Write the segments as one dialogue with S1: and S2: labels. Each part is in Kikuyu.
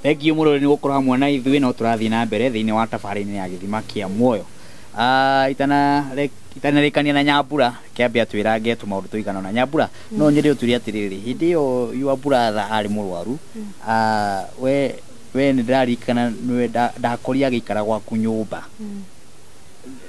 S1: Thank you mũrori nĩ gũkorwo hamwe na ithuĩ no tũrathiĩ na mbere thĩinĩ wa tabarĩra-inĩ ya gĩthima kĩa muoyo. Itanarĩkania na Nyambura kĩambia twĩrange tũmaũndũ tũigana ũna. Nyambura, no nyende ũtwĩre atĩrĩrĩ, hĩndĩ ĩyo your brother arĩ mũrwaru, we nĩ ndĩraririkana nĩwe ndakorire agĩikara gwaku nyũmba.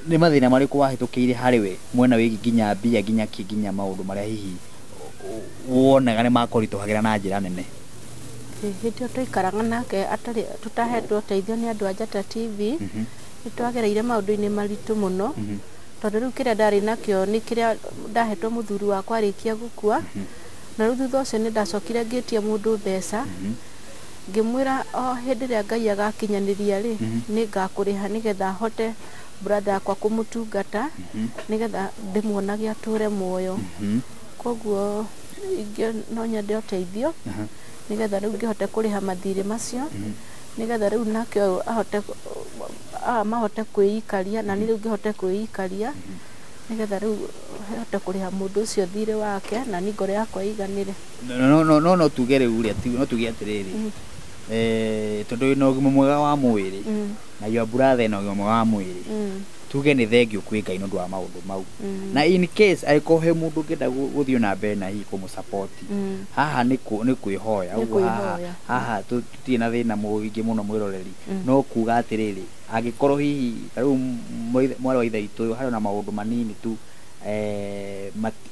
S1: Nĩ mathĩna marĩkũ wahĩtũkĩire harĩ we mwena wĩgiĩ nginya mbia nginya kĩ nginya maũndũ marĩa hihi wonaga nĩ makũritũhagĩra na njĩra nene?
S2: Hĩndĩ ĩyo twaikaraga nake atarĩ tũtahetwo ũteithio nĩ andũ a Njata TV, nĩ twagereire maũndũ-inĩ maritũ mũno, tondũ rĩu kĩrĩa ndarĩ nakĩo nĩ kĩrĩa ndahetwo mũthuri wakwa arĩkia gũkua. Na rĩu thutha ũcio nĩ ndacokire ngĩtia mũndũ mbeca, ngĩmwĩra o hĩndĩ ĩrĩa Ngai agakinyanĩria rĩ, nĩ ngakũrĩha nĩgetha hote brother yakwa kũmũtungata, nĩgetha ndĩmuonage atũre muoyo. Koguo no nyende ũteithio nĩgetha rĩu ngĩhote kũrĩha mathirĩ macio, nĩgetha rĩu nake ahote mahote kwĩikaria na niĩ rĩu ngĩhote kwĩikaria, nĩgetha rĩu hote kũrĩha mũndũ ũcio thirĩ wake na niĩ ngoro yakwa ĩiganĩre.
S1: No no no no tuge rĩu rĩ, no tuge atĩrĩrĩ, tondũ wĩna ũgima mwega wa mwĩrĩ na your brother ena ũgima mwega wa mwĩrĩ, tuge nĩ thengiũ kwĩ Ngai nĩ ũndũ wa maũndũ mau. Na in case angĩkorwo he mũndũ ũngĩenda gũthiĩ na mbere na hihi kũmũsupport, haha nĩ kwĩhoya ũguo, haha tũtirĩ na thĩna mũingĩ mũno mwĩroreri, no kuga atĩrĩrĩ, angĩkorwo hihi ta rĩu mwarĩ wa ithe witũ harĩ na maũndũ manini tu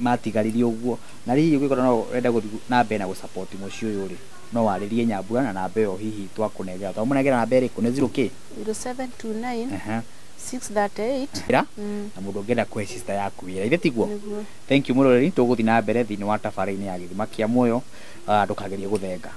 S1: matigaririe ũguo, na hihi ũngĩkorwo no ũrenda gũthiĩ na mbere na gũsupport mũciĩ ũyũ rĩ, no warĩrie Nyambura na namba ĩyo hihi twakũnengera. Twamũnengera namba ĩrĩkũ? Nĩ 0 kĩ?
S2: 0729 638.
S1: Na mũndũ ũngĩenda kũhe sister yaku wĩra, ithe tiguo? Thank you mũroreri, tũgũthiĩ na mbere thĩinĩ wa tabarĩra-inĩ ya gĩthima kĩa muoyo, ndũkagerie gũthenga.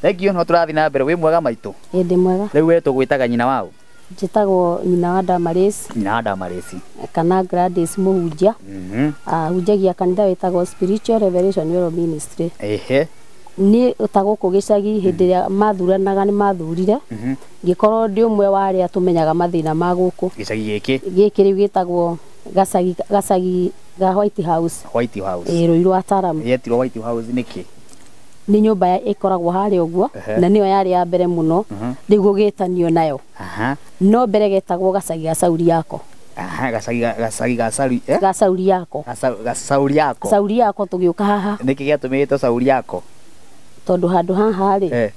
S1: Thank you, no tũrathiĩ na mbere. Wĩ mwega maitũ?
S3: Ĩ ndĩ mwega.
S1: Rĩu we tũgwĩtaga nyina waũ?
S3: Njĩtagwo nyina wa Damaris.
S1: Nyina wa Damaris.
S3: Kana Gladys Mũhunjia. Ahunjagia kanitha wĩtagwo Spiritual Revelation World Ministry. Niĩ ta gũkũ gĩcagi hĩndĩ ĩrĩa mathuranaga nĩ mathurire, ngĩkorwo ndĩ ũmwe wa arĩa tũmenyaga mathĩna ma gũkũ.
S1: Gĩcagi gĩkĩ?
S3: Gĩkĩ rĩu gĩtagwo gacagi ga White House.
S1: White House.
S3: Ĩ Rũĩ rwa Taram.
S1: Yetirwo White House nĩkĩ?
S3: Nĩ nyũmba ĩkoragwo harĩa ũguo, na nĩyo yarĩ ya mbere mũno rĩu gũgĩtanio nayo. No mbere getagwo gacagi ga Sauri yako.
S1: Gacagi ga Sauri, eh?
S3: Ga Sauri yako.
S1: Ga Sauri yako.
S3: Sauri yako tũgĩũka haha.
S1: Nĩkĩ gĩatũmĩtwo Sauri yako?
S3: Tondũ handũ haha rĩ,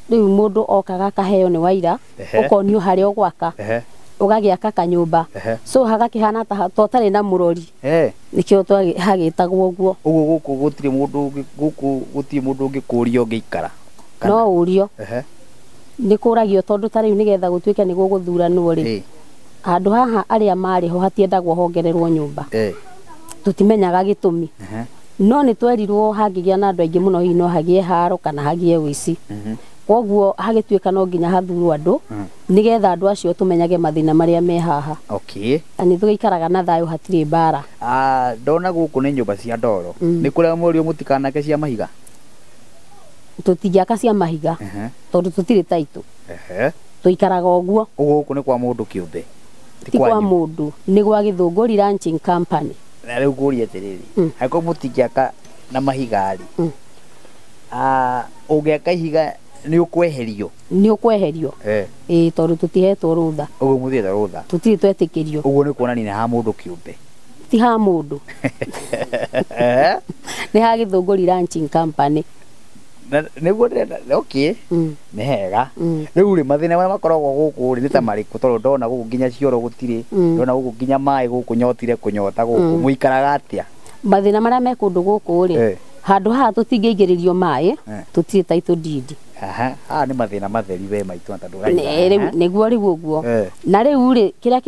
S3: rĩu mũndũ okaga akaheo nĩ waira, ũkonio harĩa ũgwaka, ũgagĩaka kanyũmba, so hagakĩhana ta ũtarĩ na mũrori, nĩkĩo hagĩtagwo ũguo.
S1: Ũguo gũkũ gũtirĩ mũndũ, gũkũ gũtirĩ mũndũ ũngĩkũria ũngĩikara?
S3: No ũrio. Nĩ kũragio tondũ ta rĩu nĩgetha gũtuĩke nĩ gũgũthuranwo rĩ, handũ haha arĩa marĩ ho hatiendagwo hongererwo nyũmba. Tũtimenyaga gĩtũmi. No nĩ twerirwo hangĩgĩa na andũ aingĩ mũno hihi no hagĩe haro kana hagĩe ũici. Koguo hagĩtuĩka no nginya hathurwo andũ nĩgetha andũ acio tũmenyage mathĩna marĩa me haha. Na nĩ tũgĩikaraga na thayũ hatirĩ mbara.
S1: Ndona gũkũ nĩ nyũmba cia ndoro. Nĩ kũrĩa mũriũ mũtikanake cia mahiga?
S3: Tũtingĩaka cia mahiga tondũ tũtirĩ taitũ. Tũikaraga ũguo.
S1: Ũguo gũkũ nĩ kwa mũndũ kĩũmbe?
S3: Ti kwa mũndũ, nĩ gwa Gĩthũngũri Ranching Company.
S1: Na rĩu ngũrie atĩrĩrĩ, angĩkorwo mũtingĩaka na mahiga rĩ, ũngĩaka ihiga nĩ ũkweherio?
S3: Nĩ ũkweherio. Ĩĩ, tondũ tũtihetwo rũtha.
S1: Ũguo mũtihetwo rũtha?
S3: Tũtirĩ twetĩkĩrio.
S1: Ũguo nĩ kuonania nĩ ha mũndũ kĩũmbe?
S3: Ti ha mũndũ. Nĩ ha Gĩthũngũri Ranching Company.
S1: Nĩguo ndĩrenda, okay, nĩ hega. Rĩu rĩ, mathĩna marĩa makoragwo gũkũ rĩ nĩ ta marĩkũ? Tondũ ndona gũkũ nginya cioro gũtirĩ, ndona gũkũ nginya maĩ gũkũ nyotire kũnyota gũkũ, mũikaraga atĩa?
S3: Mathĩna marĩa me kũndũ gũkũ rĩ, handũ haha tũtingĩingĩrĩrio maĩ, tũtirĩ title deed.
S1: Haha nĩ mathĩna matheri we maitũ tondũ
S3: rĩu nĩguo rĩu ũguo. Na rĩu rĩ, kĩrĩa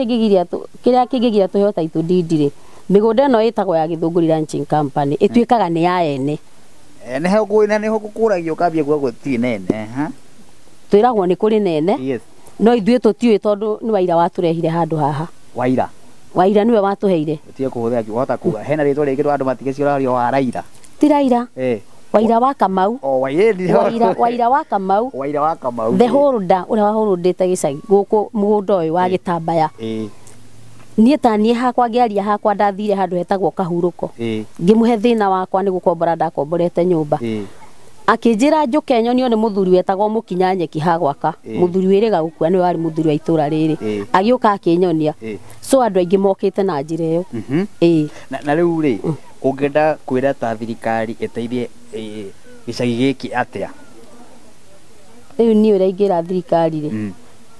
S3: kĩngĩgiria tũheo title deed rĩ, mĩgũnda ĩno ĩtagwo ya Gĩthũngũri Ranching Company, ĩtuĩkaga nĩ ya ene.
S1: Nĩho nĩho gũkũragio ũkambia kuga gũtirĩ nene.
S3: Twĩragwo nĩ kũrĩ nene, no ithuĩ tũtiũĩ tondũ nĩ Waira watũrehire handũ haha.
S1: Waira?
S3: Waira nĩwe watũheire.
S1: Ũtige kũhũthĩra kiugo, wahota kuga hena rĩtwa rĩngĩ andũ matigĩciũragia wa Raila.
S3: Ti Raila. Waira wa Kamau.
S1: O Waira
S3: Waira wa Kamau.
S1: Waira wa Kamau.
S3: The holder uria wahũrũndĩte gĩcagi gũkũ mũgũnda ũyũ wa gĩtambaya. Niĩ ta niĩ hakwa ngĩaria hakwa ndathire handũ hetagwo Kahurũko. Ngĩmũhe thĩna wakwa nĩ gũkombora ndakomborete nyũmba. Akĩnjĩra njũke nyonio nĩ mũthuri wetagwo Mũkinya Nyeki ha gwaka. Mũthuri wĩrĩga gũkua nĩwe warĩ mũthuri wa itũra rĩrĩ. Agĩũka akĩnyonia. So andũ aingĩ mokĩte na njĩra ĩyo.
S1: Na rĩu rĩ ũngĩenda kwĩra ta thirikari ĩteithie gĩcagi gĩkĩ atĩa?
S3: Rĩu niĩ ũrĩa ingĩra thirikari rĩ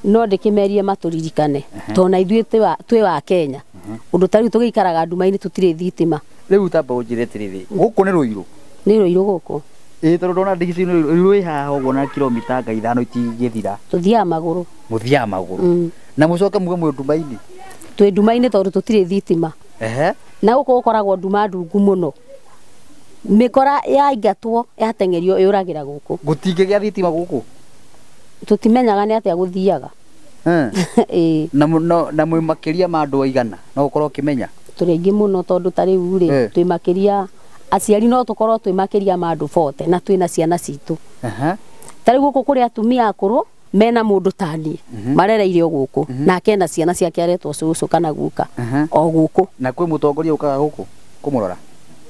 S3: no ndĩkĩmerie matũririkane tondũ na ithuĩ twĩ wa Kenya. Ũndũ ta rĩu tũgĩikaraga nduma-inĩ tũtirĩ thitima.
S1: Rĩu tamba ũnjĩre atĩrĩrĩ, gũkũ nĩ Rũirũ?
S3: Nĩ Rũirũ gũkũ.
S1: Ĩĩ tondũ ndona ndigici Rũirũ ĩ haha ũguo na kilomita nga 5 itingĩthira.
S3: Tũthiaga magũrũ.
S1: Mũthiaga magũrũ. Na mũcoke muge mwĩ nduma-inĩ?
S3: Twĩ nduma-inĩ tondũ tũtirĩ thitima. Na gũkũ gũkoragwo nduma ndungu mũno. Mĩkora yaingatwo yateng'erio yũragĩra gũkũ.
S1: Gũtingĩgĩa thitima gũkũ?
S3: Tũtimenyaga nĩ atĩa gũthiaga.
S1: Na mwĩ makĩria ma andũ aigana no ũkorwo ũkĩmenya?
S3: Tũrĩ aingĩ mũno tondũ ta rĩu rĩ twĩ makĩria aciari no tũkorwo twĩ makĩria ma andũ 40 na twĩna ciana citũ. Ta rĩu gũkũ kũrĩ atumia akũrũ mena mũndũ ta niĩ marereire o gũkũ nake ena ciana ciake aretwo cũcũ kana guka o gũkũ.
S1: Na kwĩ mũtongoria ũkaga gũkũ kũmũrora?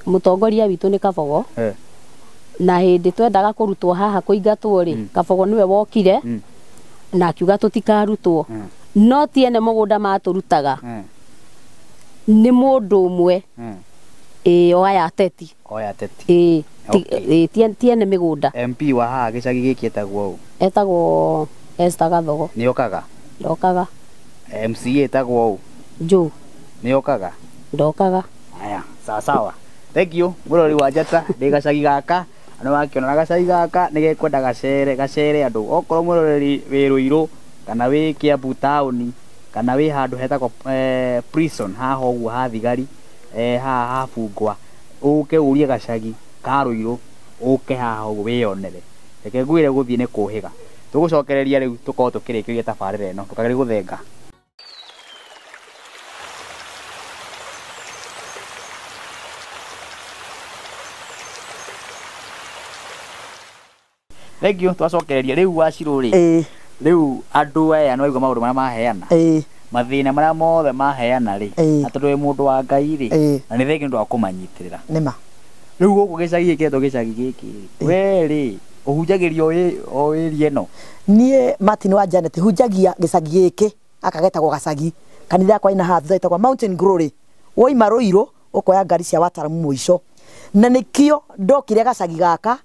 S3: Mũtongoria witũ nĩ Kabogo. Na hĩndĩ twendaga kũrutwo haha kũingatwo rĩ Kabogo nĩwe wokire na akiuga tũtikarutwo. No ti ene mũgũnda matũrutaga nĩ mũndũ ũmwe. Ĩĩ o aya ateti.
S1: O aya ateti.
S3: Ĩĩ ti ene mĩgũnda.
S1: MP wa haha gĩcagi gĩkĩ etagwo ũ?
S3: Etagwo Esther Gathogo.
S1: Nĩ okaga?
S3: Ndokaga.
S1: MCA etagwo ũ?
S3: Joe.
S1: Nĩ okaga?
S3: Ndokaga.
S1: Aya, sawa sawa. Thank you mũrori wa Njata ndĩ gacagi gaka nĩ wakĩona na gacagi gaka nĩ gekwenda gacere gacere andũ okorwo mũroreri wĩ Rũirũ kana wĩ Kiambu taũni kana wĩ handũ hetagwo prison haha ũguo ha thigari haha habungwa ũke ũrie gacagi ka Rũirũ ũke haha ũguo wĩyonere. Reke ngwĩre gũthiĩ nĩ kũhĩga. Tũgũcokereria rĩu tũkorwo tũkĩrĩkĩria tabarĩra ĩno ndũkagerie gũthenga. Thank you twacokereria rĩu Wacirũ rĩ. Rĩu andũ aya nĩ waigua maũndũ marĩa maheana. Mathĩna marĩa mothe maheana rĩ na tondũ wĩ mũndũ wa Ngai rĩ na nĩ thengi nĩ ũndũ wa kũmanyitĩrĩra.
S4: Nĩma.
S1: Rĩu gũkũ gĩcagi gĩkĩ gĩcagi gĩkĩ we rĩ ũhunjagĩria o ĩria ĩno?
S4: Niĩ Martin wa Janet hunjagia gĩcagi gĩkĩ aka getagwo gacagi kanitha yakwa ina haha thutha ĩtagwo Mountain Glory. Woima Rũirũ ũkoya ngari cia Wataalamu mũico. Na nĩkĩo ndokire gacagi gaka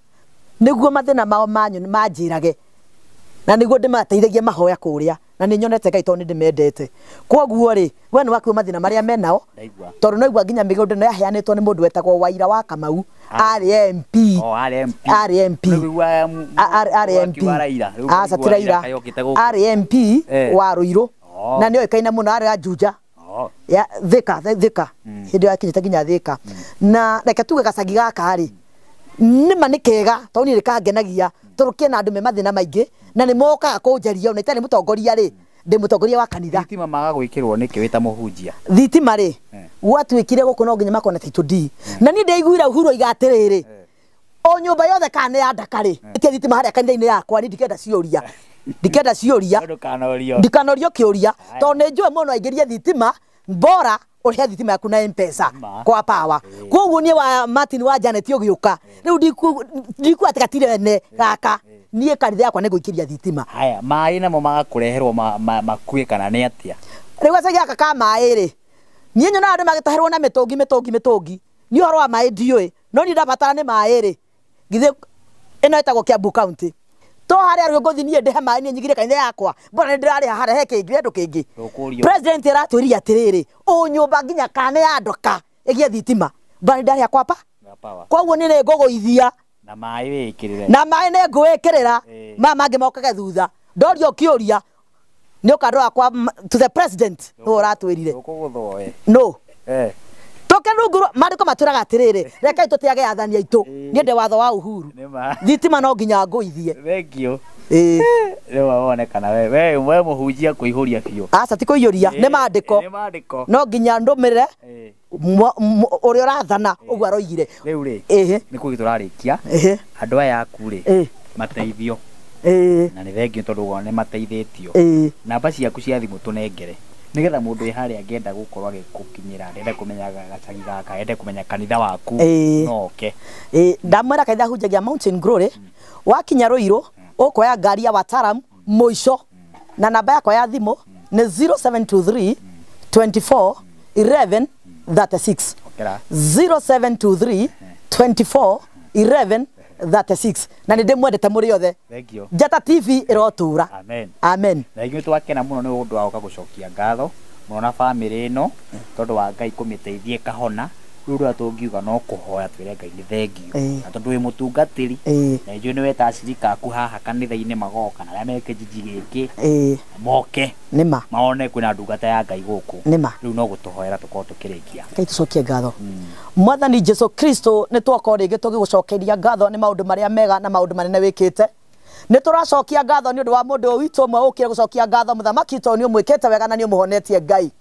S4: nĩguo mathĩna mao manjĩrage na nĩguo ndĩmateithagie mahoya kũrĩa na nĩ nyonete Ngai tondũ nĩ ndĩmendete. Kwoguo rĩ we nĩ wakiuga mathĩna marĩa menao tondũ no igua nginya mĩgũnda ĩno yaheanĩtwo nĩ mũndũ wetagwo Waira wa Kamau arĩ MP. Arĩ MP. Arĩ MP. Aca ti Raila. Arĩ MP wa Rũirũ na nĩ oĩkaine mũno arĩ Juja. Ya Thika Thika hĩndĩ ĩyo akinyĩte nginya Thika. Na reke tuge gacagi gaka rĩ nĩma nĩ kega tondũ niĩ nĩkangenagia tondũ kena andũ me mathĩna maingĩ na nĩ mokaga kũnjaria ona itarĩ mũtongoria rĩ ndĩ mũtongoria wa kanitha.
S1: Thitima maga gwĩkĩrwo nĩkĩ wĩ ta mũhunjia?
S4: Thitima rĩ gwatuĩkire gũkũ no nginya makona Title D na niĩ ndĩaiguire Uhuru oiga atĩrĩrĩ o nyũmba yothe kana nĩ ya ndaka rĩ ĩtia thitima harĩa kanitha-inĩ yakwa niĩ ndikenda ciũria ndikenda ciũria ndikanorio kĩũria tondũ nĩ njũĩ mũno aingĩrie thitima bora ũrĩhe thitima yaku na M-Pesa kwa power. Koguo niĩ wa Martin wa Janet ũgĩũka rĩu ndikuga atĩ gatirĩ ene gaka niĩ kanitha yakwa nĩ ngũikĩria thitima.
S1: Haya maĩ namo magakũreherwo makue kana nĩ atĩa?
S4: Rĩu gacagi gaka ka maĩ rĩ niĩ nyonaga andũ magĩtaherwo na mĩtũngi mĩtũngi mĩtũngi niĩ ũhoro wa maĩ ndiũĩ no niĩ ndabatara nĩ maĩ rĩ githĩ ĩno ĩtagwo Kiambu County to harĩa rĩu ngũthiĩ niĩ ndĩhe maĩ niĩ nyigire kanitha yakwa mbona nĩ ndĩrarĩha harĩa he kĩngĩ kĩndũ kĩngĩ. President aratwĩrire atĩrĩrĩ o nyũmba nginya kana ya ndoka ĩgĩe thitima mbona nĩ ndarĩha kwapa koguo niĩ nĩ ngũgũithia
S1: na maĩ wĩkĩrĩre
S4: na maĩ nĩ ngũĩkĩrĩra maya mangĩ mokage thutha ndorio kĩũria nĩ ũkandwara kwa to the president nĩwe ũratwĩrire no tũkĩrungurwo maandĩko matwĩraga atĩrĩrĩ rekei tũtĩage athani aitũ niĩ ndĩ watho wa Uhuru thitima no nginya ngũithie.
S1: Thank you. Rĩu wone kana we mũhunjia kũihũria biũ.
S4: Aca ti kũiyũria nĩ maandĩko no nginya ndũmĩrĩre Ũrĩa ũrathana ũguo aroigire.
S1: Rĩu rĩ nĩ kũgĩ tũrarĩkia andũ aya aku rĩ mateithio na nĩ thengio tondũ wona nĩ mateithĩtio. Namba ciaku cia thimũ tũnengere nigetha mũndũ wĩ harĩa angĩenda gũkorwo agĩgũkinyĩra, ende kũmenya gacagi gaka, ende kũmenya kanitha waku, no oke.
S4: Ndamwĩra kanitha hunjagia Mountain Glory, wakinya Ruiru ũkoya ngari ya Watalam mũico, na namba yakwa ya thimũ nĩ 0723 24 11 36. 0723 24 11 36. Na nĩ ndĩmwendete mũrĩ othe. Njata TV ĩrotũra.
S1: Amen.
S4: Amen.
S1: Na ithuĩ twakena mũno nĩ ũndũ wa gũka gũcokia ngatho mũno na bamĩrĩ ĩno tondũ wa Ngai kũmĩteithia ĩkahona. Rĩu ũrĩa tũngiuga no kũhoya twĩre Ngai nĩ thengio, na tondũ wĩ mũtungatĩri na ithuĩ nĩ weta acirika aku haha kanitha-inĩ magoka na arĩa me kĩjiji gĩkĩ moke
S4: nĩma
S1: maone kwĩna ndungata ya Ngai gũkũ.
S4: Nĩma.
S1: Rĩu no gũtũhoera tũkorwo tũkĩrĩkia.
S4: Ngai tũcokie ngatho. Mwathani Jesu Kristo, nĩ twoka rĩngĩ tũgĩgũcokeria ngatho nĩ maũndũ marĩa mega na maũndũ manene wĩkĩte. Nĩ tũracokia ngatho nĩ ũndũ wa mũndũ witũ ũmwe ũkire gũcokia ngatho mũthamaki tondũ nĩ ũmwĩkĩte wega na nĩ ũmũhonetie Ngai.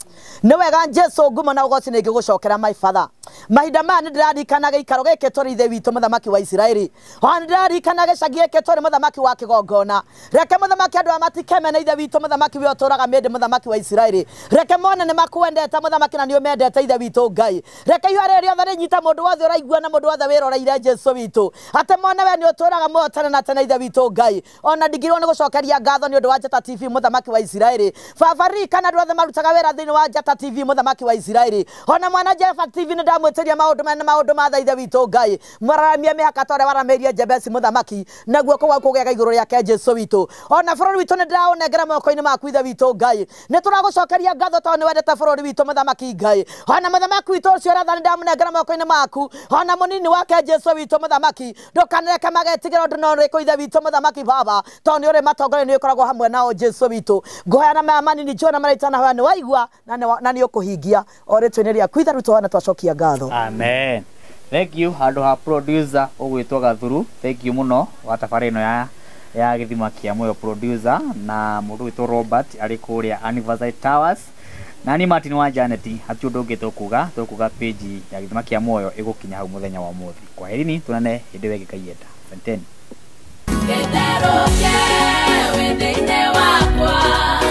S4: Nĩ wega Jesu, ngumo na ũgoci nĩ ingĩgũcokera my father. Mahinda maya nĩ ndĩraririkana gĩikaro gĩkĩ tũrĩ ithe witũ mũthamaki wa Isiraeli. Ona nĩ ndĩraririkana gĩcagi gĩkĩ tũrĩ mũthamaki wa kĩgongona. Reke mũthamaki andũ aya matikemene ithe witũ mũthamaki we ũtũũraga mĩndĩ mũthamaki wa Isiraeli. Reke mone nĩ makwendete mũthamaki na nĩ ũmendete ithe witũ Ngai. Reke ihũa rĩrĩ rĩothe rĩnyite mũndũ wothe ũraigua na mũndũ wothe wĩroreire Jesu witũ. Atĩ mone we nĩ ũtũũraga muoyo tene na tene ithe witũ Ngai. Ona ndingĩrwo nĩ gũcokeria ngatho nĩ ũndũ wa Njata TV mũthamaki wa Isiraeli. Baba ririkana andũ othe marutaga wĩra thĩinĩ wa Njata TV mũthamaki wa Isiraeli. Ona mwana Jefa TV nĩ ndamwĩtĩria maũndũ manene maũndũ ma tha ithe witũ Ngai. Mwararamie mĩhaka ta ũrĩa waramĩirie Jebesi mũthamaki, na guoko gwaku kũgĩaga igũrũ rĩake Jesu witũ. Ona bũrũri witũ nĩ ndĩraũnengera moko-inĩ maku ithe witũ Ngai. Nĩ tũragũcokeria ngatho tondũ nĩ wendete bũrũri witũ mũthamaki Ngai. Ona mũthamaki witũ ũcio ũrathana ndamũnengera moko-inĩ maku. Ona mũnini wake Jesu witũ mũthamaki, ndũkanareke magetigĩra ũndũ na ũrĩkũ ithe witũ mũthamaki baba, tondũ nĩ ũrĩ matongoria nĩ ũkoragwo hamwe nao Jesu witũ. Ngũhoya maya manini njũĩ na marĩa itanahoya nĩ waigua na nĩ ũkũhingia o rĩtwa-inĩ rĩaku ithe rutwo na twacokia ngatho.
S1: Amen. Thank you handũ ha producer ũgwĩtwo Gathuru. Thank you mũno wa tabarĩra ĩno ya gĩthima kĩa muoyo producer na mũndũ wĩtwo Robert arĩ kũrĩa Anniversary Towers. Na ni Martin wa Janet, hatirĩ ũndũ ũngĩ tũkuga page ya gĩthima kĩa muoyo ĩgũkinya hau mũthenya wa ũmũthĩ. Kwaherini, tuonane hĩndĩ ĩyo ĩngĩ Ngai enda. Asanteni.
S5: Gĩtherũke wĩ thĩinĩ wakwa.